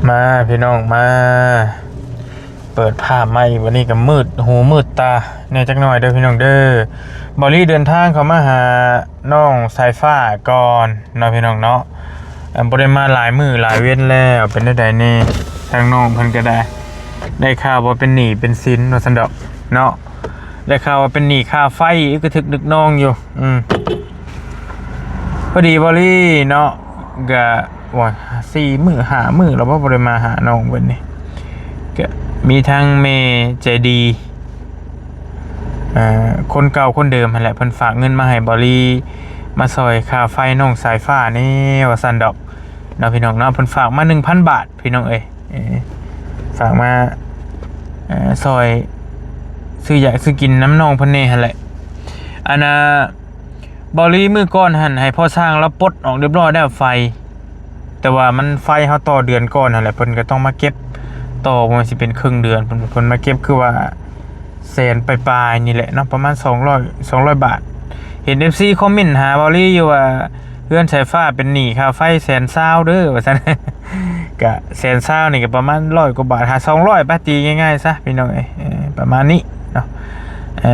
ມາພີ່ນ້ອງມາ ເປີດພາບມາອີກ ບັດນີ້ກໍມືດຫູມືດຕາແດ່ຈັກໜ້ອຍເດີພີ່ນ້ອງເດີ. ບ່າວລີເດີນທາງເຂົ້າມາຫານ້ອງສາຍຟ້າກ່ອນເນາະພີ່ນ້ອງເນາະ. ບໍ່ໄດ້ມາຫຼາຍມື້ຫຼາຍເວັນແລ້ວ ເປັນແນວໃດແດ່ ທາງນ້ອງເພິ່ນກໍໄດ້ ໄດ້ຂ່າວວ່າເປັນໜີ້ເປັນສິນວ່າຊັ້ນດອກເນາະ. ໄດ້ຂ່າວວ່າເປັນໜີ້ຄ່າໄຟ ອຶກກະທຶກນຶກນອງຢູ່. ອືມ ພໍດີບ່າວລີເນາະ ກະ ໂອ້ຍ ສີ່ມື້ຫ້າມື້ແລ້ວບໍ່ ບໍ່ໄດ້ມາຫານ້ອງເພິ່ນນີ້. ກະມີທັງແມ່ໃຈດີ ເອີ ຄົນເກົ່າຄົນເດີມຫັ້ນແຫຼະ ເພິ່ນຝາກເງິນມາໃຫ້ບ່າວລີ ມາຊ່ອຍຄ່າໄຟນ້ອງສາຍຟ້າແດ່ວ່າຊັ້ນດອກເນາະ ພີ່ນ້ອງເນາະ. ເພິ່ນຝາກມາໜຶ່ງພັນບາດ ພີ່ນ້ອງເອີຍ ເອີ ຝາກມາ ເອີ ຊ່ອຍຊື້ຢາກຊື້ກິນນຳນ້ອງເພິ່ນແດ່ຫັ້ນແຫຼະ. ອັນນ່າ ບ່າວລີມື້ກ່ອນຫັ້ນໃຫ້ພໍ່ຊ່າງລາວປົດອອກຮຽບຮ້ອຍແລ້ວໄຟ ແຕ່ວ່າມັນໄຟເຮົາຕໍ່ເດືອນກ່ອນຫັ້ນແຫຼະ ເພິ່ນກໍຕ້ອງມາເກັບຕໍ່ ບໍ່ວ່າຊິເປັນເຄິ່ງເດືອນ ເພິ່ນ ເພິ່ນມາເກັບຄືວ່າ ແສນປາຍໆນີ້ແຫຼະເນາະ ປະມານສອງຮ້ອຍ ສອງຮ້ອຍບາດ. ເຫັນເອັຟຊີຄອມເມັນຫາບ່າວລີຢູ່ວ່າ ເຮືອນສາຍຟ້າເປັນໜີ້ຄ່າໄຟແສນຊາວເດີວ່າຊັ້ນ. ກະແສນຊາວນີ້ກໍປະມານຮ້ອຍກວ່າບາດ ຫາສອງຮ້ອຍ ປະ ຕີງ່າຍໆຊະພີ່ນ້ອງເອີຍ ເອີ ປະມານນີ້ເນາະ. ເອີ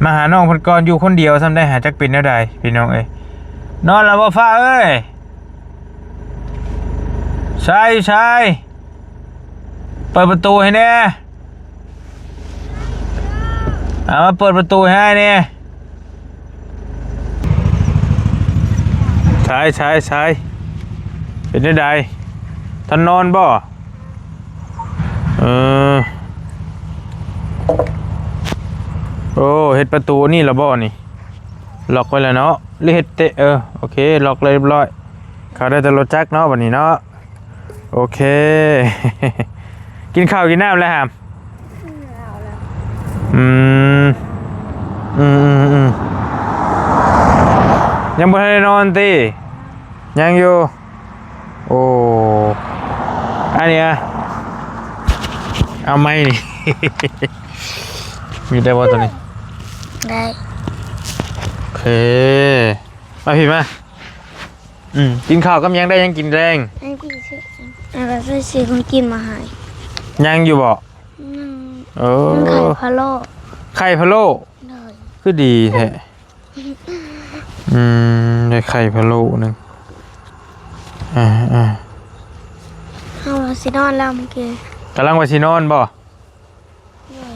ມາຫານ້ອງເພິ່ນກ່ອນ ຢູ່ຄົນດຽວຊ້ຳໄດ໋ ຫາຈັກເປັນແນວໃດພີ່ນ້ອງເອີຍ. ນອນແລ້ວບໍ່ຟ້າເອີຍ? ໃສ ໃສ ເປີດປະຕູໃຫ້ແດ່ ເອົາ ມາເປີດປະຕູໃຫ້ອ້າຍແດ່. ສາຍ ສາຍ ສາຍ ເປັນຈັ່ງໃດ ທັນນອນບໍ່? ເອີ ໂອ້ ເຮັດປະຕູນີ້ລະບໍ່ນີ້? ລັອກໄວ້ແລ້ວເນາະ ຫຼືເຮັດເຕະ? ເອີ ໂອເຄ ລັອກໄວ້ຮຽບຮ້ອຍ. ເຂົ້າໄດ້ແຕ່ລົດຈັກເນາະ ບັດນີ້ເນາະ. ໂອເຄ ກິນເຂົ້າກິນນ້ຳແລ້ວຫາມ? ອືມ ອືມ ອືມ ອືມ ຍັງບໍ່ທັນໄດ້ນອນຕິ? ຍັງຢູ່. ໂອ້ ອັນນີ້ອະ ເອົາໄມ້ນີ້ ມີໄດ້ບໍ່ໂຕນີ້? ໄດ້. ໂອເຄ ມາພີ້ມາ. ອືມ ກິນເຂົ້າກັບຫຍັງ? ໄດ້ຫຍັງກິນແລງ? ໃຫ້ພີ່ຊື້ ໃຫ້ພໍ່ຊື້ ຊື້ຂອງກິນມາໃຫ້. ຍັງຢູ່ບໍ່? ຍັງ. ເອີ ໄຂ່ພະໂລ້. ໄຂ່ພະໂລ້? ໂດຍ. ຄືດີແທ້. ອືມ ໄດ້ໄຂ່ພະໂລ້ໜຶ່ງ. ອ່າໆ ເຮົາວ່າຊິນອນແລ້ວເມື່ອກີ້. ກຳລັງວ່າຊິນອນບໍ່?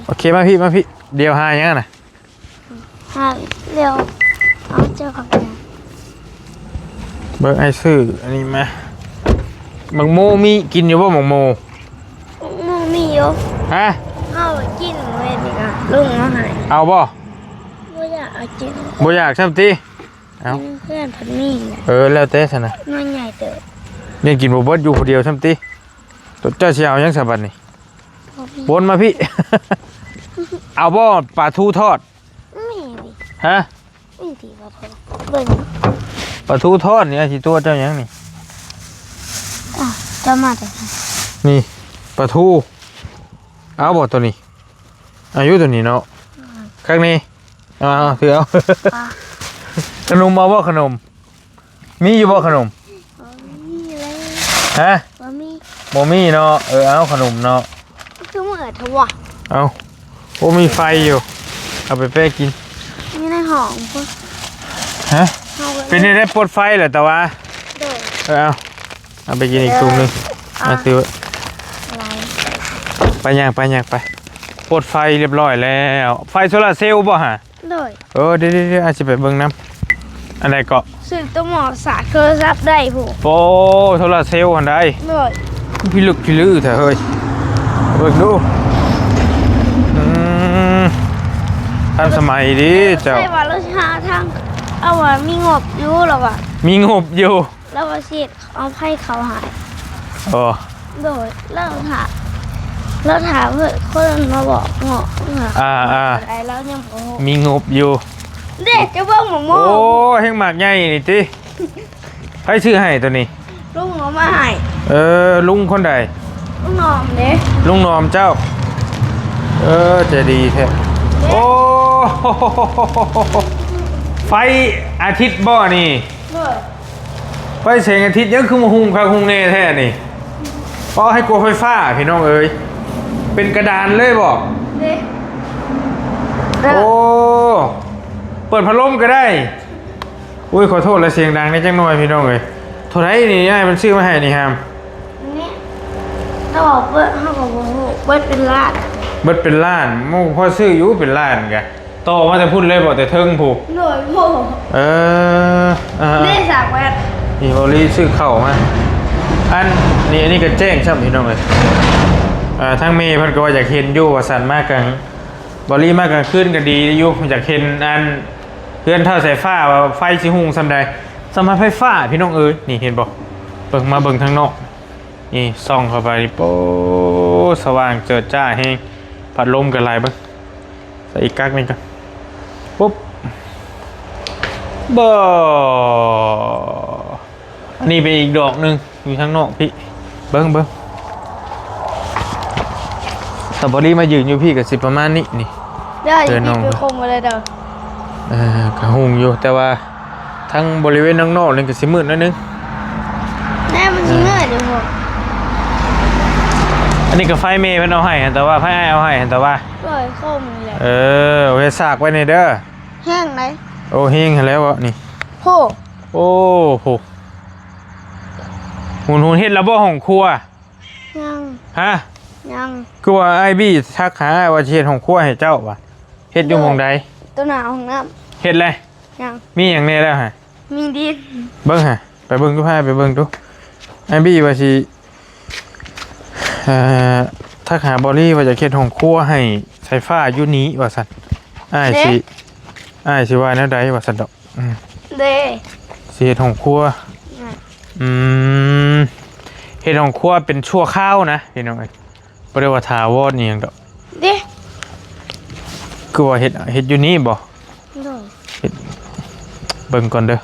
ໂອເຄ ມາພີ້ ມາພີ້ ດຽວຫາຫຍັງນະ? ຫາ ດຽວເອົາເຈົ້າເຂົ້າໄປ. ເບິ່ງ ອ້າຍຊື້ອັນນີ້ມາ. ໝາກໂມມີ ກິນຢູ່ບໍ່ໝາກໂມ? ໝາກໂມມີຢູ່. ຮະ? ເຮົາກິນມື້ນີ້ກະລຸງເອົາໃຫ້. ເອົາບໍ່? ບໍ່ຢາກເອົາກິນ. ບໍ່ຢາກຊ້ຳຕິ? ເອົາ ເພື່ອນເພິ່ນມີແຫຼະ. ເອີ ແລ້ວແຕ່ຊັ້ນນະ. ໜ່ວຍໃຫຍ່ເຕີບ. ຍັງກິນບໍ່ເບິດ ຢູ່ຜູ້ດຽວຊ້ຳຕິ? ໂຕເຈົ້າຊິເອົາຫຍັງຊະບັດນີ້? ບໍ່ມີ. ວົນມາພີ້. ເອົາບໍ່ປາທູທອດ? ມີ. ຮະ? ມີຕິປາທູ? ເບິ່ງ ປາທູທອດນີ້ ຊິຕົວະເຈົ້າຫຍັງນີ້? ອ້າວ ເຈົ້າມາແຕ່ໃສ? ນີ້ປາທູ. ເອົາບໍ່ໂຕນີ້? ເອົາຢູ່ໂຕນີ້ເນາະ. ອືມ ຄັກນີ້. ເອົາ ເອົາ ຖືເອົາ. ອ່າ ຂະໜົມເອົາບໍ່ຂະໜົມ? ມີຢູ່ບໍ່ຂະໜົມ? ບໍ່ມີແລ້ວ. ຮະ? ບໍ່ມີ. ບໍ່ມີເນາະ. ເອີ ເອົາຂະໜົມເນາະ. ຄືເມື່ອຍແທ້ວະ. ເອົາ ໂອ້ ມີໄຟຢູ່ ເອົາໄປແປະກິນ. ຢູ່ໃນຫ້ອງພຸ້ນ. ຮະ? ເຮົາກໍ ເປັນແນວໃດ ປົດໄຟແຫຼະຕາວາ? ໂດຍ. ເອີ ເອົາ ເອົາໄປກິນອີກ ເອີ ຖົງໜຶ່ງ. ອ່ະ ມາ ຖືໄວ້. ໄປ ຍ່າງໄປ ຍ່າງໄປ. ປົດໄຟຮຽບຮ້ອຍແລ້ວ. ໄຟໂຊລາເຊວບໍ່ຫະ? ໂດຍ. ເອີ ເດ ເດ ເດ ອາດຊິໄປເບິ່ງນຳ. ອັນໃດເກາະ? ຊື້ໂຕໝໍສາກໂທລະສັບໄດ້ພຸ້ນ. ໂອ້ ໂຊລາເຊວຫັ້ນໃດ໋. ໂດຍ. ພິລຶກພິລືແທ້ເຮີ້ຍ ເບິ່ງດູ. ອືມ ທັນສະໄໝດີເຈົ້າ. ໃຊ່ວ່າລາວຊິຫາທາງ ເອົາວ່າມີງົບຢູ່ ລາວວ່າມີງົບຢູ່. ລາວວ່າຊິເຮັດເອົາໄຟເຂົ້າໃຫ້. ອໍ ໂດຍ. ລາວຖ້າ ລາວຖ້າເພິ່ນ ຄົນມາບອກເນາະ. ອ່າໆ ໄດ້ ລາວຍັງບໍ່ຮູ້ ມີງົບຢູ່ເດ້. ເຈົ້າເບິ່ງໝາກໂມ. ໂອ້ ແຮ່ງໝາກໃຫຍ່ນີ້ຕິ? ໃຜຊື້ໃຫ້ໂຕນີ້? ລຸງເອົາມາໃຫ້. ເອີ ລຸງຄົນໃດ? ລຸງໜອມເດ້. ລຸງໜອມເຈົ້າ. ເອີ ໃຈດີແທ້. ໂອ້ ໄຟອາທິດບໍ່ນີ້? ໂດຍ. ໄຟແສງອາທິດຫຍັງຄືມາຮຸ່ງຄັກຮຸ່ງແນ່ແທ້ນີ້? ບໍ່ໃຫ້ກົວໄຟຟ້າພີ່ນ້ອງເອີຍ ເປັນກະດານເລີຍບໍ່? ເດ້ ໂອ້ ເປີດພັດລົມກໍໄດ້. ໂອ້ຍ ຂໍໂທດລະ ສຽງດັງແດ່ຈັກໜ່ອຍພີ່ນ້ອງເອີຍ. ເທົ່າໃດນີ້ ອ້າຍມັນຊື້ມາໃຫ້ນີ້ຫາມ? ນີ້ ເຮົາເບິດ ເຮົາກໍບໍ່ຮູ້ ເບິດເປັນລ້ານ ເບິດເປັນລ້ານ. ໂອ້ ພໍຊື້ຢູ່ເປັນລ້ານກະ ຕໍ່ມາແຕ່ພຸ້ນເລີຍບໍ່? ແຕ່ເທິງພຸ້ນ ໂດຍ ໂອ້ ເອີ ເອີ ເດ້ ສາກແວ່ນ ນີ້ ເບົາລີຊື້ເຂົ້າມາ. ອັນນີ້ ອັນນີ້ກໍແຈ້ງຊ້ຳພີ່ນ້ອງເອີຍ. ເອີ ທາງແມ່ເພິ່ນກໍວ່າຢາກເຫັນຢູ່ວ່າຊັ້ນ ມາກາງ ເບົາລີມາກາງຄືນກໍດີຢູ່ ຢາກເຫັນອັນເຮືອນທ້າວສາຍຟ້າວ່າໄຟຊິຮຸ່ງສ່ຳໃດ. ສຳລັບໄຟຟ້າພີ່ນ້ອງເອີຍ ນີ້ເຫັນບໍ່? ເບິ່ງ ມາເບິ່ງທາງນອກ ນີ້ສ່ອງເຂົ້າໄປນີ້ ໂອ້ ສະຫວ່າງເຈີດຈ້າແຮງ ພັດລົມກໍຫຼາຍ. ເບິ່ງ ໃສ່ອີກກັກໜຶ່ງກ່ອນ ປຸບ ບໍ່ ອັນນີ້ເປັນອີກດອກໜຶ່ງ ຢູ່ທາງນອກພີ້ ເບິ່ງ ເບິ່ງ ສະຕຣໍເບີຣີມາຢືນຢູ່ພີ້ກໍຊິປະມານນີ້ ນີ້ ເດີ ເດີນ້ອງ ໄປຄົມບໍ່ໄດ້ເດີ. ເອີ ກໍຮຸ່ງຢູ່ ແຕ່ວ່າທາງບໍລິເວນນອກໆນີ້ກໍຊິມືດໜ້ອຍໜຶ່ງ ແນ່ ມັນຊິເໝື່ອຍຢູ່ບໍ່? ອັນນີ້ກໍໄຟແມ່ເພິ່ນເອົາໃຫ້ຫັ້ນ ແຕ່ວ່າໄຟອ້າຍເອົາໃຫ້ຫັ້ນ ແຕ່ວ່າ ໂດຍ ຄົມນີ້ແຫຼະ ເອີ ເຮັດສາກໄວ້ນີ້ເດີ. ແຮງໃດ ໂອ້ ແຮງຫັ້ນແຫຼະເວາະນີ້ ໂພ ໂອ້ໂພ ຫຸນໆ ເຮັດແລ້ວບໍ່ຫ້ອງຄົວ? ຍັງ ຮະ ຍັງ ຄືວ່າອ້າຍບີທັກຫາອ້າຍວ່າຊິເຮັດຫ້ອງຄົວໃຫ້ເຈົ້າວ່າ ເຮັດຢູ່ ໂດຍ ໝ່ອງໃດ? ຕໍ່ໜ້າຫ້ອງນ້ຳ ເຮັດແລ້ວ? ຍັງ ມີຫຍັງແດ່ແລ້ວຫະ? ມີດິນ ເບິ່ງຫະ ໄປເບິ່ງດູ ພາໄປເບິ່ງດູ. ອ້າຍບີວ່າຊິ ເອີ ທັກຫາເບົາລີວ່າຢາກເຮັດຫ້ອງຄົວໃຫ້ສາຍຟ້າຢູ່ນີ້ວ່າຊັ້ນ ອ້າຍຊິ ເດ້ ອ້າຍຊິວ່າແນວໃດວ່າຊັ້ນດອກ. ອືມ ເດ້ ຊິເຮັດຫ້ອງຄົວ ອືມ ອືມ ເຮັດຫ້ອງຄົວເປັນຊົ່ວຄາວນະພີ່ນ້ອງເອີຍ ບໍ່ໄດ້ວ່າຖາວອນອີ່ຫຍັງດອກ ເດ້ ຄືວ່າເຮັດ ເຮັດຢູ່ນີ້ບໍ່? ໂດຍ ເຮັດ ເບິ່ງກ່ອນເດີ.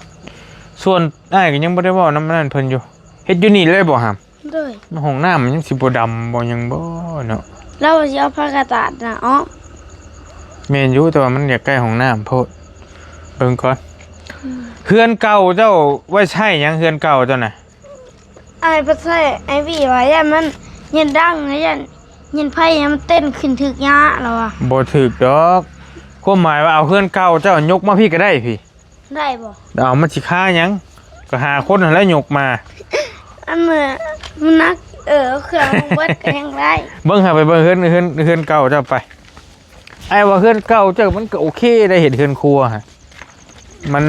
ສ່ວນອ້າຍກໍຍັງບໍ່ໄດ້ເວົ້ານຳອັນນັ້ນເພິ່ນຢູ່ ເຮັດຢູ່ນີ້ເລີຍບໍ່ຫາມ? ໂດຍ ຫ້ອງນ້ຳມັນຍັງຊິບໍ່ດຳບໍ່ຫຍັງບໍ່ເນາະ? ລາວວ່າຊິເອົາຜ້າກະດາດນະອອກ. ແມ່ນຢູ່ ແຕ່ວ່າມັນຢາກໃກ້ຫ້ອງນ້ຳໂພດ. ເບິ່ງກ່ອນ ອືມ ເຮືອນເກົ່າເຈົ້າໄວ້ໃຊ້ຫຍັງ ເຮືອນເກົ່າເຈົ້ານະ? ອ້າຍໄປໃຊ້ ອ້າຍບີວ່າຢ້ານມັນ ຢ້ານດັງ ຢ້ານ ຢ້ານໄຟມັນເຕັ້ນຂຶ້ນຖືກຍາລາວວ່າ. ບໍ່ຖືກດອກ ຄວາມໝາຍວ່າເອົາເຮືອນເກົ່າເຈົ້າຍົກມາພີ້ກໍໄດ້ພີ້. ໄດ້ບໍ່? ເອົາ ມັນຊິຄາຫຍັງ? ກໍຫາຄົນຫັ້ນແຫຼະຍົກມາ. ອັນ ມັນໜັກ ເອີ ເຄື່ອງເບິດກໍຍັງໄດ້. ເບິ່ງຫາ ໄປເບິ່ງເຮືອນ ເຮືອນ ເຮືອນເກົ່າເຈົ້າໄປ. ອ້າຍວ່າເຮືອນເກົ່າເຈົ້າມັນກໍໂອເຄໄດ໋ ເຮັດເຮືອນຄົວຫັ້ນ. ມັນ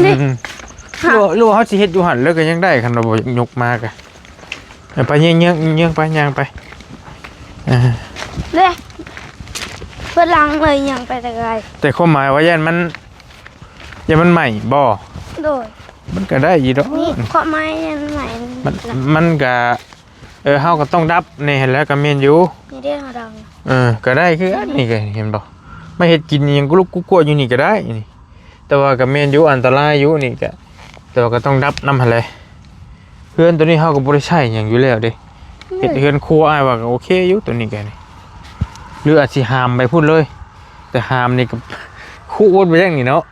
ນີ້ ອືມ ຫຼືວ່າ ຫຼືວ່າເຮົາຊິເຮັດຢູ່ຫັ້ນເລີຍກໍຍັງໄດ້ ຄັນວ່າບໍ່ຍົກມາກະ. ເອີ ໄປເຍືອງໆ ເຍືອງໄປ ຍ່າງໄປ. ເອີ ເດ້ ເພິ່ນຫຼັງເລີຍ ຍ່າງໄປແຕ່ໄກ. ແຕ່ຄວາມໝາຍວ່າຢ້ານມັນ ຢ້ານມັນໄໝ້ບໍ່? ໂດຍ ມັນກໍໄດ້ຢູ່ດອກ. ນີ້ຄວາມໝາຍຢ້ານມັນໄໝ້ ມັນ ມັນກໍ ເອີ ເຮົາກໍຕ້ອງດັບແດ່ຫັ້ນແຫຼະ ກໍແມ່ນຢູ່. ນີ້ເດ້ເຮົາດັງ ເອີ ກໍໄດ້ຄືກັນນີ້ ກໍເຫັນບໍ່? ມາເຮັດກິນອີ່ຫຍັງກະລຸກກຸກກົວຢູ່ນີ້ກໍໄດ້ນີ້. ແຕ່ວ່າກໍແມ່ນຢູ່ ອັນຕະລາຍຢູ່ນີ້ກະ ແຕ່ວ່າກໍຕ້ອງດັບນຳຫັ້ນແຫຼະ. ເຮືອນໂຕນີ້ເຮົາກໍບໍ່ໄດ້ໃຊ້ຫຍັງຢູ່ແລ້ວເດ້. ໂດຍ ເຮັດເຮືອນຄົວ ອ້າຍວ່າກໍໂອເຄຢູ່ໂຕນີ້ກໍນີ້. ຫຼືອາດຊິຫາມໄປພຸ້ນເລີຍ ແຕ່ຫາມນີ້ກໍຄຸວນໄປຢ່າງນີ້ເນາະ.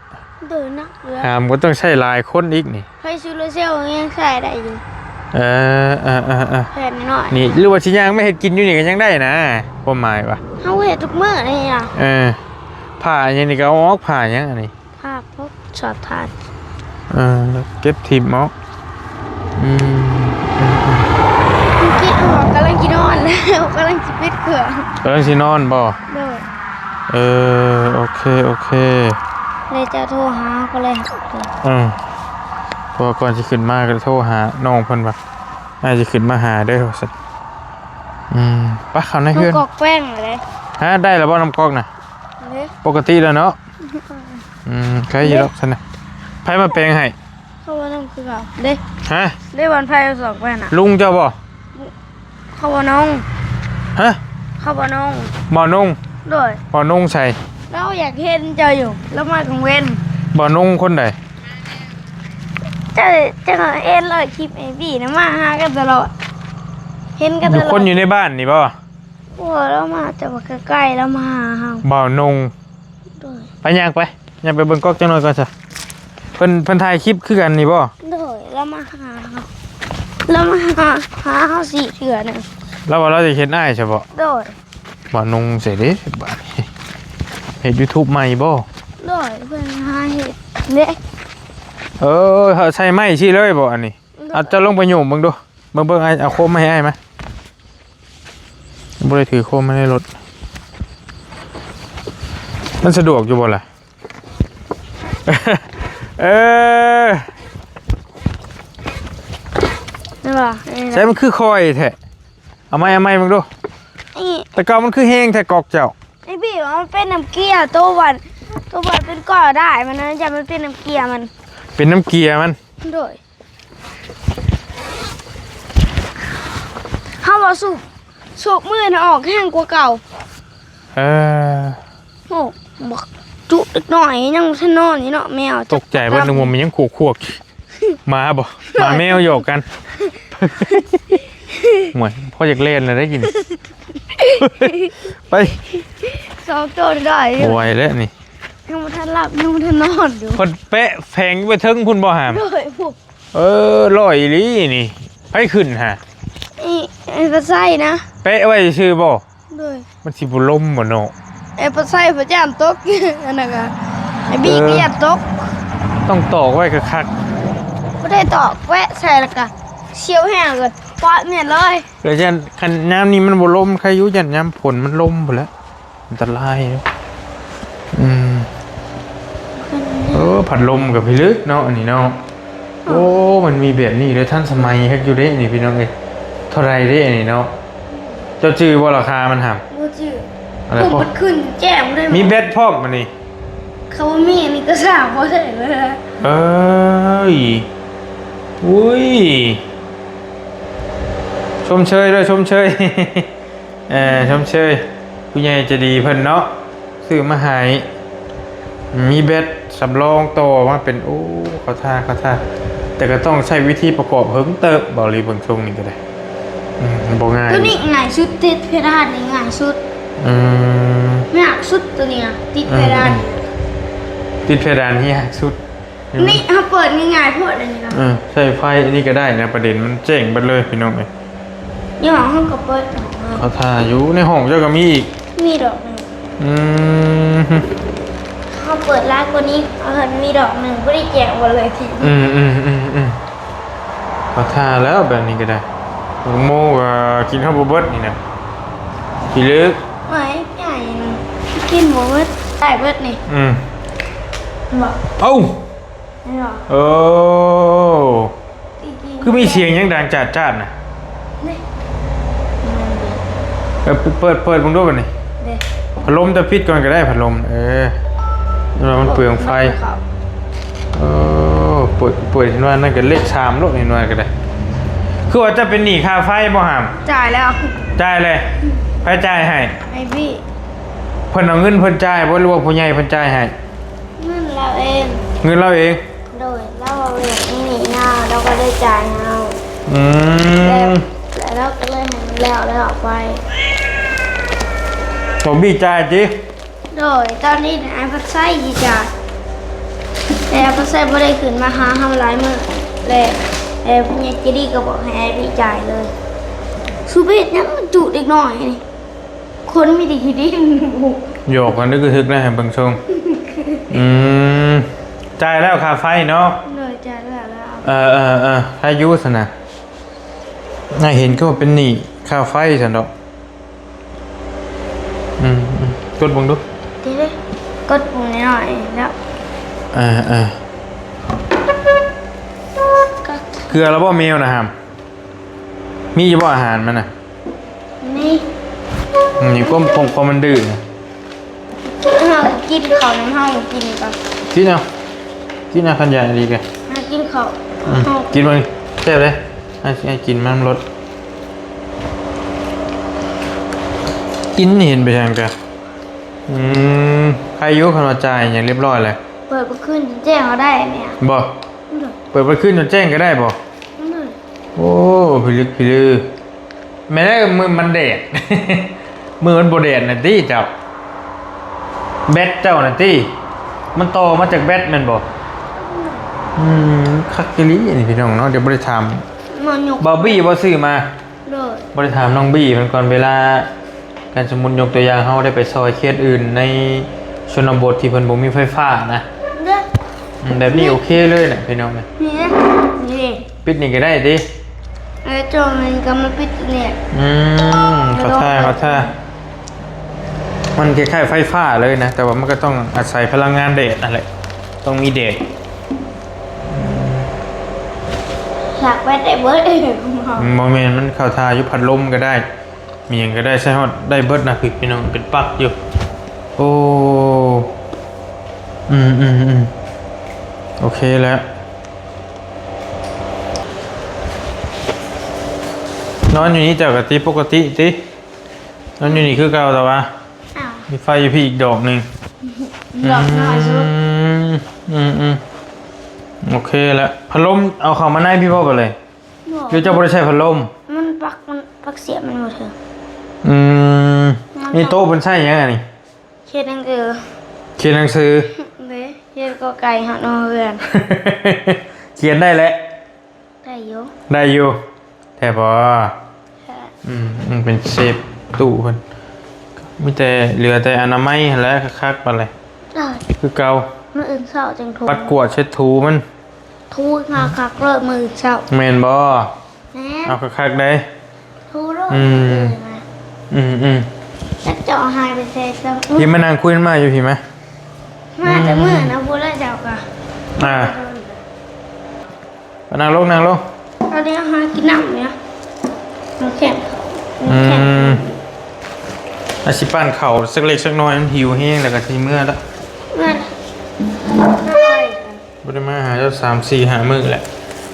ໂດຍ ໜັກເຫຼືອ ຫາມກໍຕ້ອງໃຊ້ຫຼາຍຄົນອີກນີ້. ໄຟໂຊລາເຊວຍັງໃຊ້ໄດ້ຢູ່. ເອີ ເອີ ເອີ ເອີ ແຜ່ນນ້ອຍ ນີ້ ຫຼືວ່າຊິຍ່າງມາເຮັດກິນຢູ່ນີ້ກໍຍັງໄດ້ນະ ຄວາມໝາຍວ່າ ເຮົາເຮັດທຸກມື້ນີ້ນະ. ເອີ ຜ້າຫຍັງນີ້ກໍເອົາອອກ ຜ້າຫຍັງອັນນີ້? ຜ້າພວກສອດທານ. ເອີ ເກັບຖິ້ມເອົາ. ອືມ ອືມ ອືມ ເມື່ອກີ້ເຮົາກຳລັງຊິນອນ ກຳລັງຊິປິດເຄື່ອງ. ກຳລັງຊິນອນບໍ່? ໂດຍ. ເອີ ໂອເຄ ໂອເຄ ແລ້ວເຈົ້າໂທຫາເຮົາກໍເລີຍຮັບເລີຍ. ເອີ ເພາະວ່າກ່ອນຊິຂຶ້ນມາກໍໂທຫານ້ອງເພິ່ນວ່າ ອ້າຍຊິຂຶ້ນມາຫາເດີວ່າຊັ້ນ. ອືມ ໄປເຂົ້າໃນເຮືອນ. ນ້ຳກອກແປ້ງເດ້. ຮະ ໄດ້ແລ້ວບໍ່ນ້ຳກອກນະ? ເດ້ ປົກກະຕິແລ້ວເນາະ. ອືມ ໃຄຢູ່ດອກຊັ້ນນະ. ໃຜມາແປງໃຫ້? ເຂົາບໍ່ນອງຄືເກົ່າເດ້. ຮະ? ເດ້ ບ່ອນໃຜເອົາສອກໄປນະ? ລຸງເຈົ້າບໍ່? ເຂົາບໍ່ນອງ. ຮະ? ເຂົາບໍ່ນອງ. ບໍ່ນອງ? ໂດຍ. ບໍ່ນອງໃສ? ລາວຢາກເຫັນເຈົ້າຢູ່ ລາວມາກາງເວັນ. ບໍ່ນອງຄົນໃດ? ເຈົ້າ ເຈົ້າເຫັນລອຍຄລິບໄອບີນະ ມາຫາກັນຕະຫຼອດ ເຫັນກັນຕະຫຼອດ. ຢູ່ຄົນຢູ່ໃນບ້ານນີ້ບໍ່? ບໍ່ ລາວມາແຕ່ວ່າໃກ້ໆ ລາວມາຫາເຮົາ. ບ່າວນົງ. ໂດຍ. ໄປຍ່າງໄປ ຍ່າງໄປເບິ່ງກອກຈັກໜ່ອຍກ່ອນຊະ. ເພິ່ນ ເພິ່ນຖ່າຍຄລິບຄືກັນນີ້ບໍ່? ໂດຍ ລາວມາຫາເຮົາ. ລາວມາຫາ ຫາເຮົາສີ່ເທື່ອນະ. ລາວວ່າລາວຈະເຮັດອ້າຍຊະບໍ? ໂດຍ. ວ່ານຸ່ງໃສ່ເດ້ບາດນີ້. ເຮັດ YouTube ໃໝ່ບໍ? ໂດຍ ເພິ່ນຫາເຮັດເດ້. ເອີ ເຮົາໃຊ້ໄມ້ຊີ້ເລີຍບໍອັນນີ້? ໂດຍ. ອາດຈະລົງໄປໂຍມເບິ່ງດູ. ເບິ່ງໆ ອ້າຍ ເອົາໂຄມມາໃຫ້ອ້າຍມາ. ບໍ່ໄດ້ຖືໂຄມມາໃນລົດ. ມັນສະດວກຢູ່ບໍ່ລະ? ເອີ ແມ່ນບໍ່? ໃສ່ມັນຄືຄ່ອຍແທ້. ເອົາໃໝ່ ເອົາໃໝ່ເບິ່ງດູ. ນີ້ ແຕ່ເກົ່າມັນຄືແຮງແທ້ກອກເຈົ້າ. ໄອ້ບີວ່າມັນເປັນນ້ຳເກືອ ໂຕວັນ ໂຕວັນເປັນກໍໄດ້ມັນນະ ຢ່າມັນເປັນນ້ຳເກືອມັນ ເປັນນ້ຳເກືອມັນ. ໂດຍ. ເຮົາວ່າສູບ ສູບມື້ນະອອກແຮງກວ່າເກົ່າ. ເອີ ໂອ້ ບັກຈຸເດັກນ້ອຍຍັງບໍ່ທັນນອນຢູ່ເນາະ ແມວ ຕົກໃຈເບິດ ນຶກວ່າມັນຍັງຂວກໆ ໝາບໍ? ໝາແມວຫຍອກກັນ. ໂອ້ຍ ພໍຢາກແລ່ນແລ້ວໄດ໋ກິນ. ໄປ ສອງໂຕໄດ້ຢູ່ ບໍ່ໄຫວແລ້ວນີ້. ຍັງບໍ່ທັນຫຼັບ ຍັງບໍ່ທັນນອນຢູ່. ເພິ່ນແປະແຝງໄວ້ເທິງພຸ້ນບໍ່ຫາມ? ໂດຍ. ເອີ ຫຼ້ອຍອີ່ຫຼີນີ້. ໃຜຂຶ້ນຫາ? ນີ້ ໄອ້ປາໄຊນະ ແປະໄວ້ຊື່ບໍ່? ໂດຍ. ມັນຊິບໍ່ລົ້ມບໍ່ເນາະ? ໄອ້ປາໄຊບໍ່ຢ້ານຕົກ ອັນນັ້ນກະ ໄອ້ບີກະຢ້ານຕົກ. ຕ້ອງຕອກໄວ້ຄັກໆ. ບໍ່ໄດ້ຕອກ ແປະໃສ່ແລ້ວກະສ່ຽວແຮງກະປະແມ່ນເລີຍ. ແລ້ວຢ້ານ ຄັນຍາມນີ້ມັນບໍ່ລົ້ມໃຄຢູ່ ຢ້ານຍາມຝົນມັນລົ້ມພຸ້ນແຫຼະ. ອັນຕະລາຍເດ້. ອືມ ເອີ ພັດລົມກໍພິລຶກເນາະ ອັນນີ້ເນາະ. ໂອ້ ມັນມີແບບນີ້ເດີ ທັນສະໄໝຄັກຢູ່ເດ້ນີ້ພີ່ນ້ອງເອີຍ. ເທົ່າໃດເດ້ອັນນີ້ເນາະ? ເຈົ້າຈື່ບໍ່ລາຄາມັນຫຳ? ບໍ່ຈື່. ອັນໃດ ໂອ້ ພວກມັນຂຶ້ນແຈ້ງເລີຍ. ມີແບັດພ້ອມອັນນີ້. ເຂົາບໍ່ມີອັນນີ້ກໍສ້າງບໍ່ໄດ້ເລີຍ. ເອີຍ ອຸ້ຍ ຊົມເຊີຍເດີ ຊົມເຊີຍ. ເອີ ຊົມເຊີຍຜູ້ໃຫຍ່ໃຈດີເພິ່ນເນາະ ຊື້ມາໃຫ້ ມີແບັດສຳລອງຕໍ່ມາເປັນ ໂອ້ ເຂົ້າທ່າ ເຂົ້າທ່າ ແຕ່ກໍຕ້ອງໃຊ້ວິທີປະກອບເຫິງເຕີບ ເບົາຫຼີເບິ່ງຊົງນີ້ກໍໄດ້. ອືມ ບໍ່ງ່າຍ. ຕົວນີ້ງ່າຍສຸດ ຕິດເພດານນີ້ງ່າຍສຸດ. ອືມ ຍາກສຸດຕົວນີ້ ຕິດເພດານ. ອືມ ຕິດເພດານນີ້ຍາກສຸດ. ນີ້ເຮົາເປີດງ່າຍໆໂພດອັນນີ້ນະ. ເອີ ໃຊ້ໄຟອັນນີ້ກໍໄດ້ນະ ປະເດັນມັນແຈ້ງເບິດເລີຍພີ່ນ້ອງເອີຍ. ຢູ່ຫ້ອງເຮົາກໍເປີດ. ເອົາ ຖ້າຢູ່ໃນຫ້ອງເຈົ້າກໍມີອີກ. ມີດອກໜຶ່ງ. ອືມ ເຮົາເປີດຫຼາຍກວ່ານີ້ ເຮົາເຫັນມີດອກໜຶ່ງ ບໍ່ໄດ້ແຈ້ງເບິດເລີຍທີ. ອືມໆໆໆ ເອົາ ຖ້າແລ້ວແບບນີ້ກໍໄດ້. ໝາກໂມກໍກິນເຮົາບໍ່ເບິດນີ້ນະ ຂີ້ເລິກ. ໂອ້ຍ ໃຫຍ່ ກິນບໍ່ເບິດ ໄດ້ເບິດນີ້. ອືມ ບໍ່ ເອົ້າ ເຫັນບໍ່? ໂອ້ ຄືມີສຽງຫຍັງດັງຈາດໆນະ? ນີ້ ເອີ ເປີດ ເປີດເບິ່ງດູບັດນີ້. ເດ້ ພັດລົມຈະປິດກ່ອນກໍໄດ້ ພັດລົມ. ເອີ ມັນເປືອງໄຟ. ເອີ ເປີດ ເປີດເຫັນວ່ານັ້ນກໍເລກສາມໂລດ ເຫັນວ່າກໍໄດ້. ຄືວ່າຈະເປັນໜີ້ຄ່າໄຟບໍ່ຫາມ? ຈ່າຍແລ້ວ. ຈ່າຍເລີຍ? ໃຜຈ່າຍໃຫ້? ໄອ້ບີ. ເພິ່ນເອົາເງິນເພິ່ນຈ່າຍບໍ່ ຫຼືວ່າຜູ້ໃຫຍ່ເພິ່ນຈ່າຍໃຫ້? ເງິນລາວເອງ. ເງິນລາວເອງ? ໂດຍ ລາວເອົາເອງ ນີ້ນາ ລາວກໍໄດ້ຈ່າຍໃຫ້ເຮົາ. ອືມ ແລ້ວ ແລ້ວລາວກໍເລີຍໃຫ້ມັນແລ້ວ ແລ້ວເອົາໄປ. ໂຕບີຈ່າຍຕິ? ໂດຍ ຕອນນີ້ອ້າຍພັດໄຊຊິຈ່າຍ ແຕ່ອ້າຍພັດໄຊບໍ່ໄດ້ຂຶ້ນມາຫາເຮົາຫຼາຍມື້ ແລະ ແລະຜູ້ໃຫຍ່ໃຈດີກໍບອກໃຫ້ອ້າຍບີຈ່າຍເລີຍ. ສູບເຮັດຫຍັງຈຸເດັກນ້ອຍນີ້? ຄົນມີແຕ່ຂີ້ດິນ. ຫຍອກກັນດຶກກະທຶກໄດ້ໃຫ້ເບິ່ງຊົງ. ອືມ ຈ່າຍແລ້ວຄ່າໄຟເນາະ? ໂດຍ ຈ່າຍແລ້ວແລ້ວ. ເອີໆໆ ໃຫ້ຢູ່ຊັ້ນນະ. ໃຫ້ເຫັນຄືວ່າເປັນໜີ້ຄ່າໄຟຊັ້ນດອກ. ອືມໆ ກົດເບິ່ງດູ. ເດ້ ກົດປຸ່ມນ້ອຍໆແລ້ວ. ເອີໆ ເກືອແລ້ວບໍ່ແມວນະຫາມ? ມີຢູ່ບໍ່ອາຫານມັນນະ? ມີ. ອືມ ນີ້ຄວາມ ຄວາມ ຄວາມມັນດື້ນະ. ເຮົາກິນເຂົ້ານຳ ເຮົາກິນກ່ອນ. ກິນເອົາ ກິນເອົາ ຄັນຢາກອີ່ຫຼີກະ. ເຮົາກິນເຂົ້າ. ອືມ ເຮົາກິນເບິ່ງ ແຊບເດ້. ໃຫ້ ໃຫ້ກິນນຳໂລດ. ກິນເຫັນໄປຫຍັງກະ. ອືມ ໃຄຢູ່ ຄັນວ່າຈ່າຍຫຍັງຮຽບຮ້ອຍແລ້ວ. ເປີດມື້ຄືນແຈ້ງເອົາໄດ້ແມ່. ບໍ່? ໂດຍ. ເປີດມື້ຄືນຈົນແຈ້ງກໍໄດ້ບໍ່? ໂດຍ. ໂອ້ ພິລຶກພິລື. ແມ່ນແລ້ວ ມື້ມັນແດດ ມື້ມັນບໍ່ແດດນະຕິເຈົ້າ? ແບັດເຈົ້ານະຕິ? ມັນຕໍ່ມາຈາກແບັດແມ່ນບໍ່? ອືມ ຄັກອີ່ຫຼີນີ້ພີ່ນ້ອງເນາະ. ດຽວບໍ່ໄດ້ຖາມ ມາຍົກ ບາວບີ້ບໍ່ຊື້ມາ? ໂດຍ ບໍ່ໄດ້ຖາມນ້ອງບີ້ເພິ່ນກ່ອນ ເວລາ ຄັນສົມມຸດຍົກຕົວຢ່າງ ເຮົາໄດ້ໄປຊ່ອຍເຂດອື່ນໃນຊົນນະບົດທີ່ເພິ່ນບໍ່ມີໄຟຟ້ານະ ເດ້ ອືມ ແບບນີ້ໂອເຄເລີຍນະພີ່ນ້ອງ ນີ້ເດ້ ນີ້ເດ້ ປິດນີ້ກໍໄດ້ຕິ? ເອີ ໂຈະມັນກໍມາປິດນີ້ ອືມ ເຂົ້າທ່າ ເຂົ້າທ່າ. ມັນຄ້າຍໆໄຟຟ້າເລີຍນະ ແຕ່ວ່າມັນກໍຕ້ອງອາໄສພະລັງງານແດດນັ້ນແຫຼະ ຕ້ອງມີແດດ. ສາກແວັດໄດ້ເບິດ ບໍ່ແມ່ນ ມັນເຂົ້າທ່າຢູ່ ພັດລົມກໍໄດ້ ມີຫຍັງກໍໄດ້ ໃຊ້ຮອດໄດ້ເບິດນະ ພີ່ນ້ອງ ເປັນປັກຢູ່. ໂອ້ ອືມໆໆ ໂອເຄແລ້ວ. ນອນຢູ່ນີ້ເຈົ້າກໍຕິ ປົກກະຕິຕິ? ນອນຢູ່ນີ້ຄືເກົ່າ ແຕ່ວ່າ ອ້າວ ມີໄຟຢູ່ພີ້ອີກດອກໜຶ່ງ ດອກນ້ອຍສຸດ ອືມ ອືມໆ ໂອເຄແລ້ວ. ພັດລົມເອົາເຂົ້າມາໃນພີ້ບໍ່ ບາດນີ້? ບໍ່ ຫຼືເຈົ້າບໍ່ໄດ້ໃຊ້ພັດລົມ? ມັນປັກ ມັນປັກສຽບມັນບໍ່ເຖິງ ອືມ ນີ້ໂຕະເພິ່ນໃຊ້ຫຍັງອັນນີ້? ຂຽນໜັງສື ຂຽນໜັງສື ເດ້ ຂຽນກໍໄກ່ເຮົານອນເຮືອນ ຂຽນໄດ້ແຫຼະ ໄດ້ຢູ່ ໄດ້ຢູ່ ແທ້ບໍ່? ແທ້ ອືມ ອືມ ເປັນເຊບຕູ້ເພິ່ນ ມີແຕ່ ເຫຼືອແຕ່ອະນາໄມຫັ້ນແຫຼະ ຄັກໆ ບາດນີ້ ໄດ້ ຄືເກົ່າ ມື້ອື່ນເຊົ້າຈັ່ງຖູ ປັດກວາດເຊັດຖູມັນ ຖູຄັກໆ ເລີຍມື້ອື່ນເຊົ້າ ແມ່ນບໍ່? ແມ່ນ ເອົາຄັກໆ ໄດ໋ ຖູໂລດ ອືມ ອືມໆ ຈັກເຈົ້າຫາຍໄປໃສຊະ ພີ່ມານັ່ງຄຸຍນຳມາຢູ່ພີ້ມາ ມາແຕ່ມື້ນະ ອືມ ພຸ້ນລະເຈົ້າກໍ ອ່າ ມານັ່ງລົງ ນັ່ງລົງ ຕອນນີ້ຫາກິນນ້ຳຢູ່ນະ ນ້ຳແຂງ ອືມ ນ້ຳແຂງ ອາ ຊິປັ້ນເຂົ້າສັກເລັກສັກນ້ອຍ ມັນຫິວແຮງ ແລ້ວກໍຊິເມືອລະ ເມືອ ບໍ່ໄດ້ມາຫາເຈົ້າສາມສີ່ຫ້າມື້ແຫຼະ.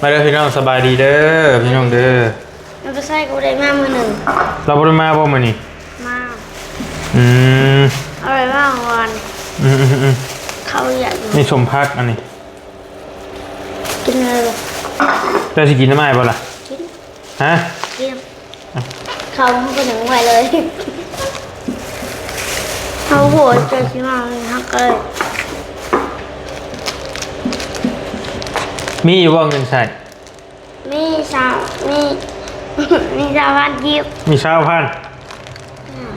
ມາເດີພີ່ນ້ອງ ສະບາຍດີເດີພີ່ນ້ອງເດີ. ມັນໄປໃສກໍບໍ່ໄດ້ມາມື້ໜຶ່ງ ລາວບໍ່ໄດ້ມາບໍ່ມື້ນີ້? ມາ ອືມ ເອົາໄວ້ວ່າງວານ ອືມໆໆ ເຂົາຢາກຢູ່ ນີ້ສົ້ມຜັກອັນນີ້ ກິນເລີຍ ເຈົ້າຊິກິນນຳອ້າຍບໍ່ລະ? ກິນ ຮະ? ກິນ ເຂົາມັນກໍໜຶ້ງໄວ້ເລີຍ ເຮົາໂຫດໃຈຊິມາເຮົາກໍເລີຍ ມີຢູ່ບໍ່ເງິນໃຊ້? ມີຊາວ ມີ ມີຊາວພັນກີບ ມີຊາວພັນ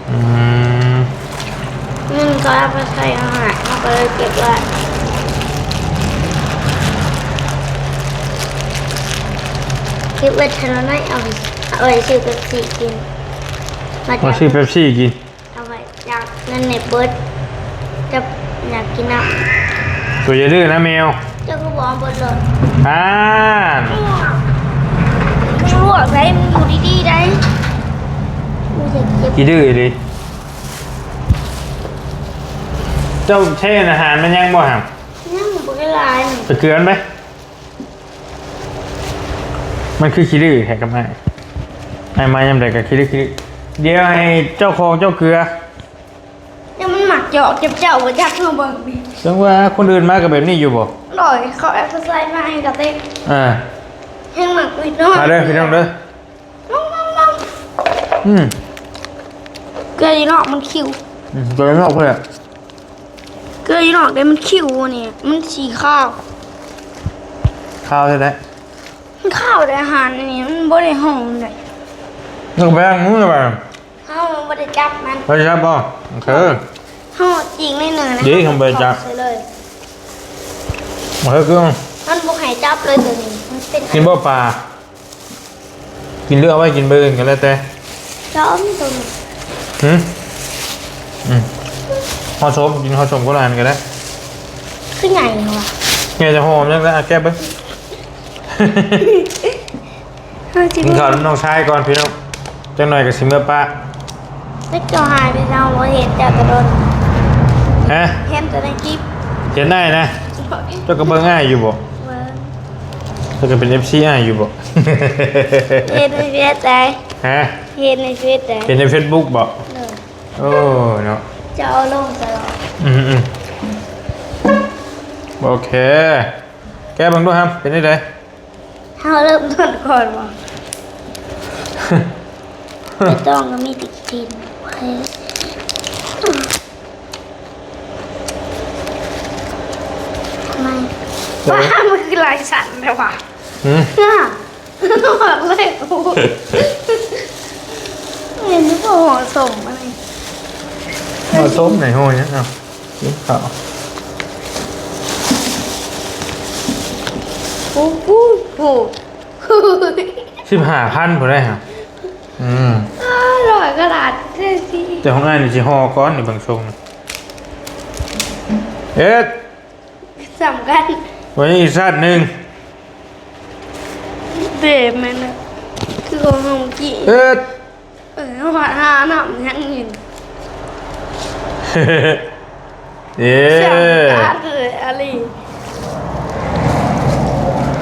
ອືມ ອືມ ເງິນກໍເອົາໄປໃຊ້ເອົາໃຫ້ ເຮົາກໍເລີຍເກັບໄວ້ ເກັບໄວ້ເທື່ອໜ້ອຍ ເອົາ ເອົາໄວ້ຊື້ເປັບຊີກິນ ມາ ເອົາຊື້ເປັບຊີກິນ ເອົາໄວ້ ຢາກ ເງິນໃນເບິດ ຈະຢາກກິນນ້ຳ ໂຕຢ່າດື້ນະແມວ ເຈົ້າກໍບອກເບິດໂລດ ອ່າ ລວກໄດ້ ມັນຢູ່ດີໆໄດ້ ບໍ່ຢາກເຈັບ ຂີ້ດື້ອີ່ຫຼີ ເຈົ້າເທອາຫານມັນຍັງບໍ່ຫຳ? ຍັງ ບໍ່ໄດ້ຫຼາຍ ໄປເກືອມັນໄປ. ມັນຄືຂີ້ດື້ແທ້ກັບອ້າຍ ອ້າຍມາຍາມໃດກໍຂີ້ດື້ ຂີ້ດື້ ດຽວໃຫ້ເຈົ້າຂອງເຈົ້າເກືອ ຍັງມັນມັກຈອກຈັບເຈົ້າບໍ່ຈັກ ເຮົາເບິ່ງນີ້ ຈັ່ງວ່າຄົນອື່ນມາກໍແບບນີ້ຢູ່ບໍ່? ໂດຍ ເຂົາແອັບໄຊມາໃຫ້ກະເຕັກ ອ່າ ແຮງມັກວິດນ້ອຍ ມາເດີພີ່ນ້ອງເດີ ອືມ ເກືອຢູ່ນອກມັນຄິວ ອືມ ເກືອຢູ່ນອກເພິ່ນ ເກືອຢູ່ນອກເດ້ ມັນຄິວນີ້ ມັນສີຂາວ ຂາວແທ້ໆ ມັນຂາວແຕ່ອາຫານອັນນີ້ ມັນບໍ່ໄດ້ຫອມເດ້ ມັນກໍແພງມື້ແບບ ເຮົາບໍ່ໄດ້ຈັບມັນ ບໍ່ໄດ້ຈັບບໍ່? ໂອເຄ ເຮົາຈີກໜ້ອຍໜຶ່ງນະ ດີ ເຮົາບໍ່ໄດ້ຈັບ ເອົາເລີຍ ເອີ ຄື ມັນບໍ່ໃຫ້ຈັບເລີຍໂຕນີ້ ມັນເປັນ ກິນບໍ່ປາ? ກິນເລືອກເອົາໄວ້ກິນມື້ອື່ນກໍແລ້ວແຕ່ ຈອມຕົວນີ້ ຫື ອືມ ເຮົາສົມ ກິນເຮົາສົມຄົນລະອັນກໍໄດ້ ຄືໃຫຍ່ວະ ແມ່ຈະຫອມຍັງລະ ແກະເບິ່ງ ເຮົາຊິ ກິນເຂົ້ານຳນ້ອງຊາຍກ່ອນພີ່ນ້ອງ ຈັກໜ້ອຍກໍຊິເມືອປະ ຈັກເຈົ້າຫາຍໄປເຈົ້າບໍ່ເຫັນເຈົ້າກະດົນ ຮະ ເຫັນແຕ່ໃນຄລິບ ເຫັນອ້າຍນະ ເຈົ້າກໍເບິ່ງອ້າຍຢູ່ບໍ່? ເບິ່ງ ເຈົ້າກໍເປັນເອັບຊີອ້າຍຢູ່ບໍ່? ເຫັນໃນເຟສໃດ ຮະ ເຫັນໃນເຟສໃດ ເຫັນໃນເຟສບຸກບໍ່? ໂອ້ເນາະ ເຈົ້າເອົາລົງຕະຫຼອດ ອືມໆ ໂອເຄ ແກະເບິ່ງດູຫຳ ເປັນຈັ່ງໃດ? ເຮົາເລີ່ມຕົ້ນກ່ອນບໍ່? ໄປຕ້ອງກໍມີຕິກຕິນໄວ້ ໄມ ເອີ ວ້າ ມັນຄືລາຍສັນແທ້ຫວາ? ຫື ຫື ໝາກເຫຼັກ. ໂອ້ຍ ເຫັນບໍ່ ຫໍ່ສົ້ມອັນນີ້ ຫໍ່ສົ້ມໃນຫໍ່ຫຍັງ? ເອົາ ກິນເຂົ້າ. ໂອ້ໂຫ ໂອ້ໂຫ ສິບຫ້າພັນພຸ້ນໄດ໋ຫະ. ອືມ ອາ ຮ້ອຍກະລັດເດ້. ແຕ່ຂອງອ້າຍນີ້ຊິຫໍ່ກ່ອນນີ້ ເບິ່ງຊົງ. ເຮັດ ສ່ຳກັນ ໄວ້ອີກຊາດໜຶ່ງ. ເບບແມ່ນນະ ຄືຂອງເຮົາກີ້. ເຮັດ ເອີ ຫານ້ຳຍັງຢູ່. ເອີ ສ່ຳກັນເລີຍອາລີ.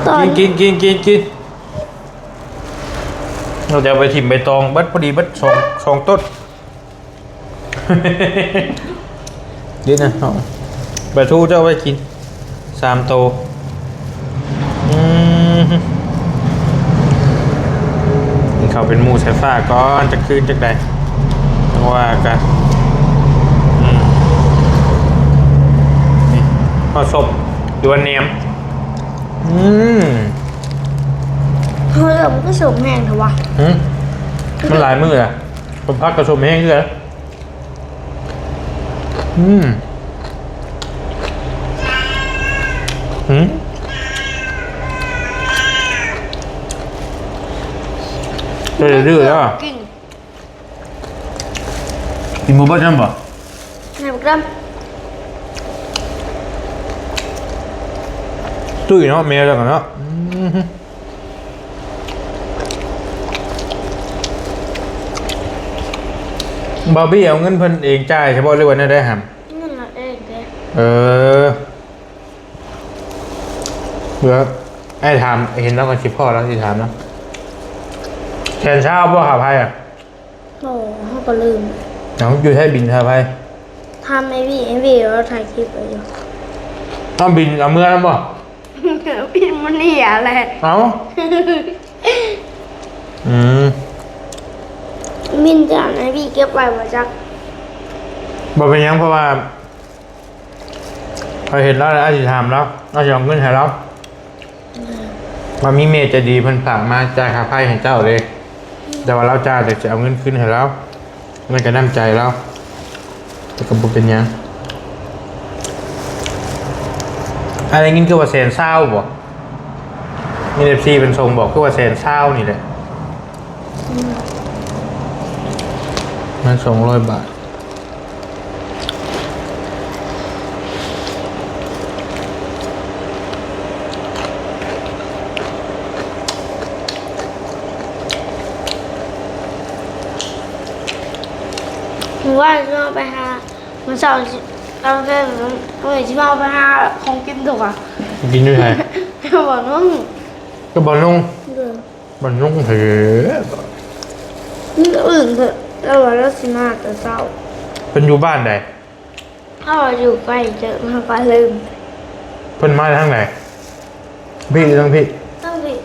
ຕອນ ກິນ ກິນ ກິນ ກິນ ກິນ. ເຮົາຈະເອົາໄປຖິ້ມໃບຕອງເບິດ ພໍດີເບິດສອງ ສອງຕົ້ນ. ເດ້ນະເນາະ ປາທູເຈົ້າໄວ້ກິນສາມໂຕ. ອືມ ກິນເຂົ້າເປັນໝູ່ສາຍຟ້າກ່ອນ ຈັກຄືນຈັກໃດ ຈັ່ງວ່າກັນ. ອືມ ນີ້ເຂົ້າສົບ ຫຼືວ່າແໜມ. ອືມ ເຮີ້ຍ ມັນກໍສົມແຮງແທ້ວະ. ຫື ມັນຫຼາຍມື້ລະ ສົມຜັກກໍສົມແຮງຄືກັນ. ອືມ ຫື ເອີ ດື້ແລ້ວ ກິນ ກິນບໍ່ເບິດນຳບໍ່? ໃຫ້ບັກດຳ ຕຸ້ຍເນາະ ແມວຈັກຫັ້ນເນາະ. ອືມ ບາວບີເອົາເງິນເພິ່ນເອງຈ່າຍຊະບໍ່ ຫຼືວ່າແນວໃດຫຳ? ເງິນລາວເອງເດ້. ເອີ ເອີ ອ້າຍຖາມ ເຫັນລາວກໍຊິພໍ້ລາວຊິຖາມລາວ. ແສນຊາວບໍ່ຄ່າໄຟອະ? ບໍ່ ເຮົາກໍລືມ. ເອົ້າ ຢູ່ໃສບິນຄ່າໄຟ? ຖາມໄອ້ວີ ໄອ້ວີລາວຖ່າຍຄລິບໄວ້ຢູ່. ເອົາບິນເອົາເມືອນຳບໍ່? ບິນມັນເຫຍແຫຼະ. ເອົ້າ ອືມ ບິນຈານໄອ້ວີເກັບໄວ້ບໍ່ຈັກ. ບໍ່ເປັນຫຍັງ ເພາະວ່າ ຂ້ອຍເຫັນລາວແລ້ວ ອ້າຍຊິຖາມລາວ ອ້າຍຊິເອົາເງິນໃຫ້ລາວ. ອືມ ວ່າມີແມ່ໃຈດີເພິ່ນຝາກມາຈ່າຍຄ່າໄຟໃຫ້ເຈົ້າເດ້. ອືມ ແຕ່ວ່າລາວຈ່າຍ ແຕ່ຈະເອົາເງິນຄືນໃຫ້ລາວ. ນັ້ນກໍນ້ຳໃຈລາວ ແຕ່ກໍບໍ່ເປັນຫຍັງ. ອ້າຍໄດ້ຍິນຄືວ່າແສນຊາວບໍ? ມີເອັຟຊີເພິ່ນສົ່ງບອກ ຄືວ່າແສນຊາວນີ້ແຫຼະ. ອືມ ມັນສອງຮ້ອຍບາດ. ມື້ວານຊິເອົາໄປຫາ ມື້ເຊົ້າຊິເອົາໄປ ມື້ນີ້ຊິເອົາໄປຫາຂອງກິນຕົວະ. ກິນຢູ່ໃສ? ບ່ອນໜຶ່ງ ກໍບ່ອນໜຶ່ງ. ໂດຍ. ບ້ານນົງເຫ ມື້ອື່ນເພິ່ນ ລາວວ່າລາວຊິມາແຕ່ເຊົ້າ. ເພິ່ນຢູ່ບ້ານໃດ? ເຮົາວ່າຢູ່ໄກເຕີບ ເຮົາກໍລືມ. ເພິ່ນມາທາງໃດ? ພີ້ ທາງພີ້ ທາງພີ້.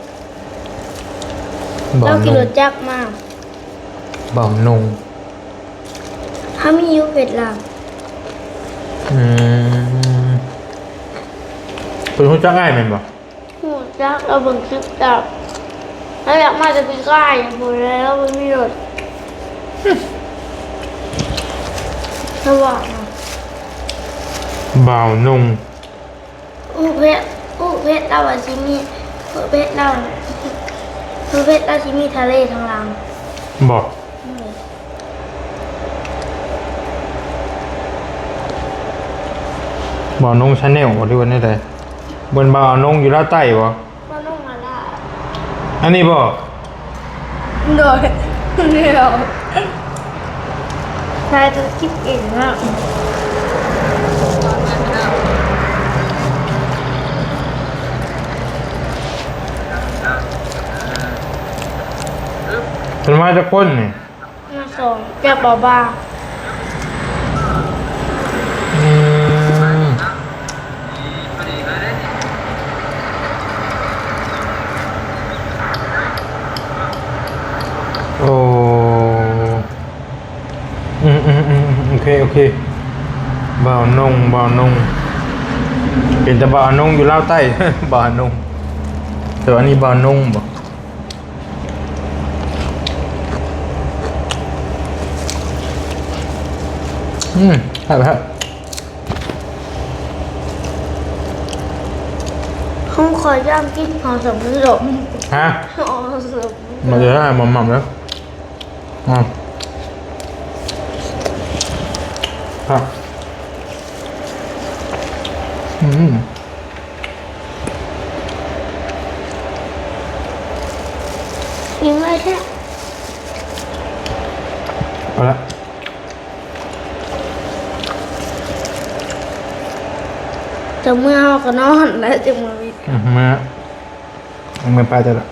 ລາວຂີ່ລົດຈັກມາ. ບ່າວນົງ ເຮົາມີຢູ່ເຟສລາວ. ອືມ ເພິ່ນຮູ້ຈັກອ້າຍແມ່ນບໍ່? ຮູ້ຈັກ ລາວເບິ່ງຄລິບເຈົ້າ. ລາວຢາກມາແຕ່ປີກາຍພຸ້ນແຫຼະ ລາວບໍ່ມີລົດ. ລາວວ່ານະ ບ່າວນົງ ອຸເພດ ອຸເພດລາວວ່າຊິມີ ອຸເພດລາວ ອຸເພດລາວຊິມີທະເລທາງຫຼັງ. ບໍ່? ອືມ. ບ່າວນົງຊາແນວ ຫຼືວ່າແນວໃດ? ເບິ່ງບ່າວນົງຢູ່ລາວໃຕ້ບໍ່? ບ່າວນົງມາລາວ. ອັນນີ້ບໍ່? ໂດຍ ແລ້ວ ຖ່າຍຕົວຄລິບເອງເນາະ. ເພິ່ນມາຈັກຄົນນີ້? ມາສອງ ຈາກບາບາ. ອືມ ໂອ້ ອືມໆໆ ໂອເຄ ໂອເຄ. ບ່າວນົງ ບ່າວນົງ ເປັນແຕ່ບ່າວນົງຢູ່ລາວໃຕ້ ບ່າວນົງ. ແຕ່ວ່າອັນນີ້ບ່າວນົງບໍ? ອືມ ແຊບໆ ຂອງຂ້ອຍຢ່າງກິນຫອມສຳລັບ ຮະ ຫອມສຳລັບ ມັນຈະໄດ້ໝ່ຳໆ ເດີ ອ່າ ຄັກ ອືມ ອີ່ມໄວແທ້ ເອົາລະ. ຈະເມືອເຮົາກໍນອນແລ້ວ ຈະເມືອ ອືມ ເມືອ ເມືອໄປແຕ່ລະ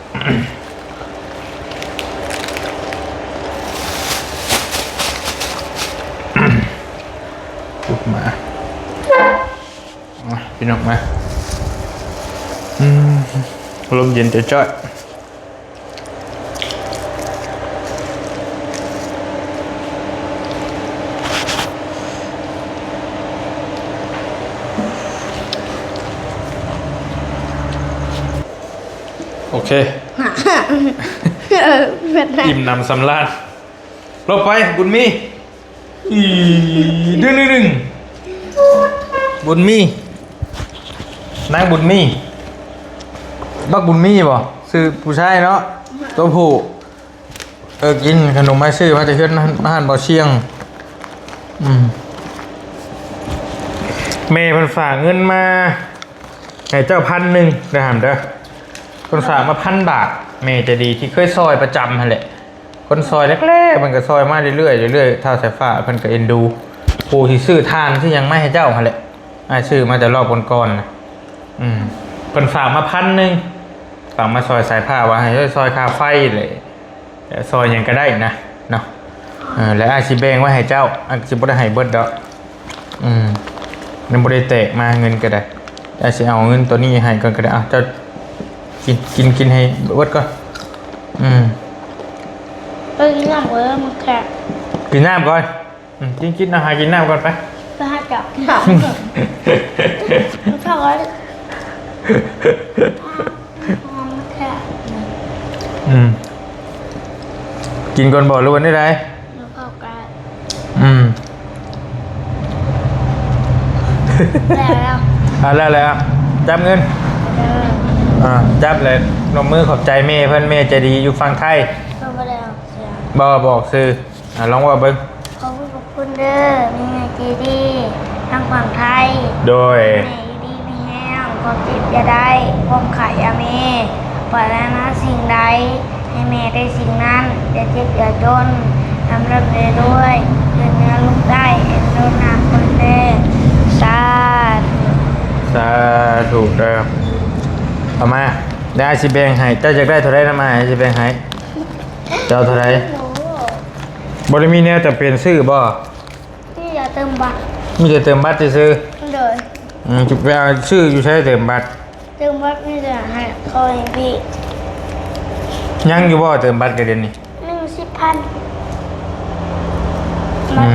ລຸກມາ ມາ ພີ່ນ້ອງມາ ອືມ ລົມເຢັນຈ້ອຍໆ. ໂອເຄ ເອີ ເປັນໄງ? ອີ່ມໜຳສຳລານ. ລົງໄປ ບຸນມີ. ອີ ດຶງໆ ບຸນມີ ນາງບຸນມີ ບັກບຸນມີບໍ? ຊື່ຜູ້ຊາຍເນາະ ຕົວຜູ້. ເອີ ກິນຂະໜົມມາ ຊື້ມາແຕ່ເຮືອນ ຮ້ານ ຮ້ານບໍ່ຊຽງ. ອືມ ແມ່ເພິ່ນຝາກເງິນມາໃຫ້ເຈົ້າພັນໜຶ່ງ ເດີຫາມເດີ. ເພິ່ນຝາກມາພັນບາດ ແມ່ໃຈດີທີ່ເຄີຍຊ່ອຍປະຈຳຫັ້ນແຫຼະ. ຄົນຊ່ອຍແລກໆ ເພິ່ນກໍຊ່ອຍມາເລື້ອຍໆ ເລື້ອຍໆ ທ້າວສາຍຟ້າເພິ່ນກໍເອັນດູ ຜູ້ທີ່ຊື້ຖ່ານຊື້ຫຍັງມາໃຫ້ເຈົ້າຫັ້ນແຫຼະ. ອ້າຍຊື້ມາແຕ່ລອບກ່ອນໆ ນະ. ອືມ ເພິ່ນຝາກມາພັນໜຶ່ງ ຝາກມາຊ່ອຍສາຍຟ້າ ວ່າໃຫ້ຊ່ອຍຄ່າໄຟແຫຼະ ຊ່ອຍຫຍັງກໍໄດ້ນະເນາະ. ເອີ ແລ້ວອ້າຍຊິແບ່ງໄວ້ໃຫ້ເຈົ້າ ອ້າຍຊິບໍ່ໄດ້ໃຫ້ເບິດດອກ. ອືມ ຍັງບໍ່ໄດ້ແຕກມາເງິນກໍໄດ້. ອ້າຍຊິເອົາເງິນໂຕນີ້ໃຫ້ກ່ອນກໍໄດ້. ເອົາ ເຈົ້າກິນ ກິນ ກິນໃຫ້ເບິດກ່ອນ. ອືມ ໄປກິນນ້ຳກ່ອນເດີ ມັນແຄບ. ກິນນ້ຳກ່ອນ. ອືມ ກິນ ກິນ ເອົາ ຫາກິນນ້ຳກ່ອນໄປ. ໄປຫາຈັບນ້ຳ ມັນເຂົ້າໄວ້. ອືມ ກິນກ່ອນບໍ່ ຫຼືວ່າແນວໃດ? ອືມ ແລ້ວ ອ່າ ແລ້ວ ແລ້ວ ຈັບເງິນ ເອີ ອ່າ ຈັບແລ້ວ ນົບມືຂອບໃຈແມ່ເພິ່ນ ແມ່ໃຈດີຢູ່ຝັ່ງໄທ. ບໍ່ ບໍ່ໄດ້ອອກຊື່ ບໍ່ ບໍ່ອອກຊື່. ອ່າ ລອງເວົ້າເບິ່ງ. ຂໍຂອບຄຸນເດີ ແມ່ໃຈດີທາງຝັ່ງໄທ. ໂດຍ ແມ່ຢູ່ດີມີແຮງ ຄວາມເຈັບຢ່າໄດ້ ຄວາມໄຂ້ຢ່າມີ ປາດຖະໜາສິ່ງໃດ ໃຫ້ແມ່ໄດ້ສິ່ງນັ້ນ ຢ່າເຈັບຢ່າຈົນ ລ່ຳໆລວຍໆ ຂຶ້ນເໜືອລົງໃຕ້ ເຫັນໂດນນາຄົນແລ ສາທຸ ສາທຸເດີ. ເອົາມາ ດຽວອ້າຍຊິແບ່ງໃຫ້ ເຈົ້າຢາກໄດ້ເທົ່າໃດນຳອ້າຍ ອ້າຍຊິແບ່ງໃຫ້. ເຈົ້າເທົ່າໃດ? ບໍ່ໄດ້ມີແນວຈຳເປັນຊື້ບໍ່? ມີແຕ່ເຕີມບັດ ມີແຕ່ເຕີມບັດຊື່ໆ. ໂດຍ ອືມ ຈະໄປເອົາຊື້ຢູ່ໃສເຕີມບັດ? ເຕີມບັດມີແຕ່ໃຫ້ຂ້ອຍພີ່. ຍັງຢູ່ບໍ່ເຕີມບັດກະດຽວນີ້? ໜຶ່ງສິບພັນ. ອື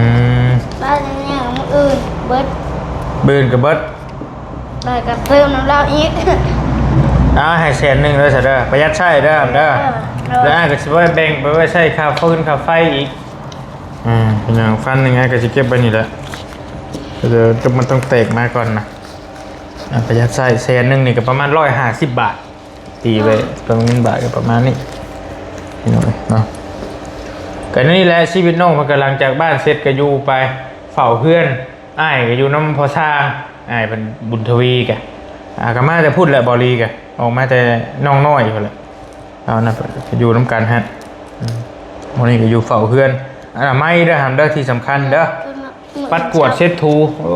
ມ ບາດນີ້ມື້ອື່ນເບິດ ມື້ອື່ນກະເບິດ. ແລ້ວກໍເຕີມນຳລາວອີກ. ອ່າ ໃຫ້ແສນໜຶ່ງເດີຊະເດີ ປະຢັດໃຊ້ເດີ ເດີ. ເອີ ແລ້ວອ້າຍກໍຊິໄວ້ແບ່ງໄປໄວ້ໃຊ້ຄ່າຟືນຄ່າໄຟອີກ. ອ່າ ພີ່ນ້ອງ ພັນໜຶ່ງອ້າຍກໍຊິເກັບໄວ້ນີ້ແຫຼະ ເດີ ມັນຕ້ອງແຕກມາກ່ອນນະ. ອ່າ ປະຢັດໃຊ້ ແສນໜຶ່ງນີ້ກໍປະມານຮ້ອຍຫ້າສິບບາດ ຕີໄວ້ ເປັນເງິນບາດກໍປະມານນີ້ ພີ່ນ້ອງເອີຍເນາະ. ກໍນີ້ແຫຼະຊີວິດນ້ອງເພິ່ນ ກໍຫຼັງຈາກບ້ານເສັດກໍຢູ່ໄປເຝົ້າເຮືອນ. ອ້າຍກໍຢູ່ນຳພໍ່ຊ້າງ ອ້າຍເພິ່ນ ບຸນທະວີກະ ອ່າ ກໍມາແຕ່ພຸ້ນແຫຼະ ບໍ່ລີກະ ອອກມາແຕ່ໜອງນ້ອຍພຸ້ນແຫຼະ. ເອົານະ ຢູ່ນຳກັນຫັ້ນ ອືມ ມື້ນີ້ກໍຢູ່ເຝົ້າເຮືອນ. ອະນາໄມເດີຫາມເດີ ທີ່ສຳຄັນເດີ ປັດກວາດເຊັດຖູ. ໂອ້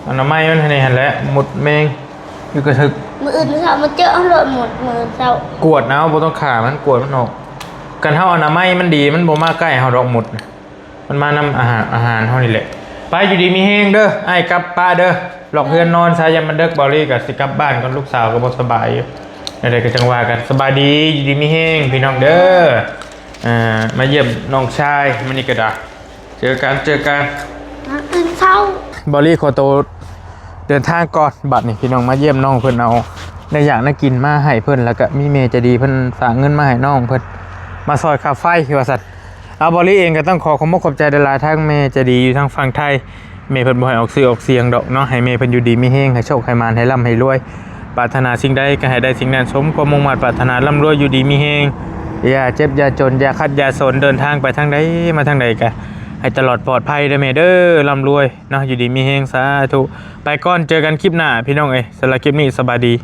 ອະນາໄມມັນໃຫ້ຫັ້ນແຫຼະ ມົດແມງຢູ່ກະທຶກ. ມື້ອື່ນເຊົ້າມາເຈີເອົາໂລດມົດ ມື້ອື່ນເຊົ້າ ກວດເອົາ ບໍ່ຕ້ອງຂ້າມັນ ກວດມັນອອກ. ຄັນເຮົາອະນາໄມມັນດີ ມັນບໍ່ມາໃກ້ເຮົາດອກ ມົດນະ. ມັນມານຳອາຫານ ອາຫານເຮົານີ້ແຫຼະ. ໄປ ຢູ່ດີມີແຮງເດີ ອ້າຍກັບປະເດີ ລັອກເຮືອນນອນຊະ ຢ້ານມັນເດິກ. ເບົາລີກໍຊິກັບບ້ານກ່ອນ ລູກສາວກໍບໍ່ສະບາຍຢູ່. ແນວໃດກໍຈັ່ງວ່າກັນ. ສະບາຍດີ ຢູ່ດີມີແຮງພີ່ນ້ອງເດີ. ອ່າ ມາຢ້ຽມນ້ອງຊາຍມື້ນີ້ກໍໄດ້ ເຈີກັນ ເຈີກັນ ມາຕື່ນເຊົ້າ. ເບົາລີຂໍໂຕ ເດີນທາງກ່ອນ. ບັດນີ້ພີ່ນ້ອງມາຢ້ຽມນ້ອງເພິ່ນ ເອົາແນວຢາກແນວກິນມາໃຫ້ເພິ່ນ ແລ້ວກະມີແມ່ໃຈດີເພິ່ນຝາກເງິນມາໃຫ້ນ້ອງເພິ່ນ ມາຊ່ອຍຄ່າໄຟວ່າຊັ້ນ. ເອົາ ບ່າວລີເອງກໍຕ້ອງຂໍຂອບອົກຂອບໃຈຫຼາຍໆ ທາງແມ່ໃຈດີຢູ່ທາງຝັ່ງໄທ. ແມ່ເພິ່ນບໍ່ໃຫ້ອອກຊື່ອອກສຽງດອກເນາະ, ໃຫ້ແມ່ເພິ່ນຢູ່ດີມີແຮງ, ໃຫ້ໂຊກໃຫ້ໝານ, ໃຫ້ລ່ຳໃຫ້ລວຍ, ປາດຖະໜາສິ່ງໃດກໍໃຫ້ໄດ້ສິ່ງນັ້ນ, ສົມຄວາມມຸ່ງມາດປາດຖະໜາ, ລ່ຳລວຍຢູ່ດີມີແຮງ, ຢ່າເຈັບຢ່າຈົນ, ຢ່າຂັດຢ່າສົນ, ເດີນທາງໄປທາງໃດມາທາງໃດກໍໃຫ້ຕະຫຼອດປອດໄພເດີແມ່ເດີ, ລ່ຳລວຍເນາະ, ຢູ່ດີມີແຮງ, ສາທຸ. ໄປກ່ອນ, ເຈີກັນຄລິບໜ້າພີ່ນ້ອງເອີຍ, ສຳລັບຄລິບນີ້ສະບາຍດີ.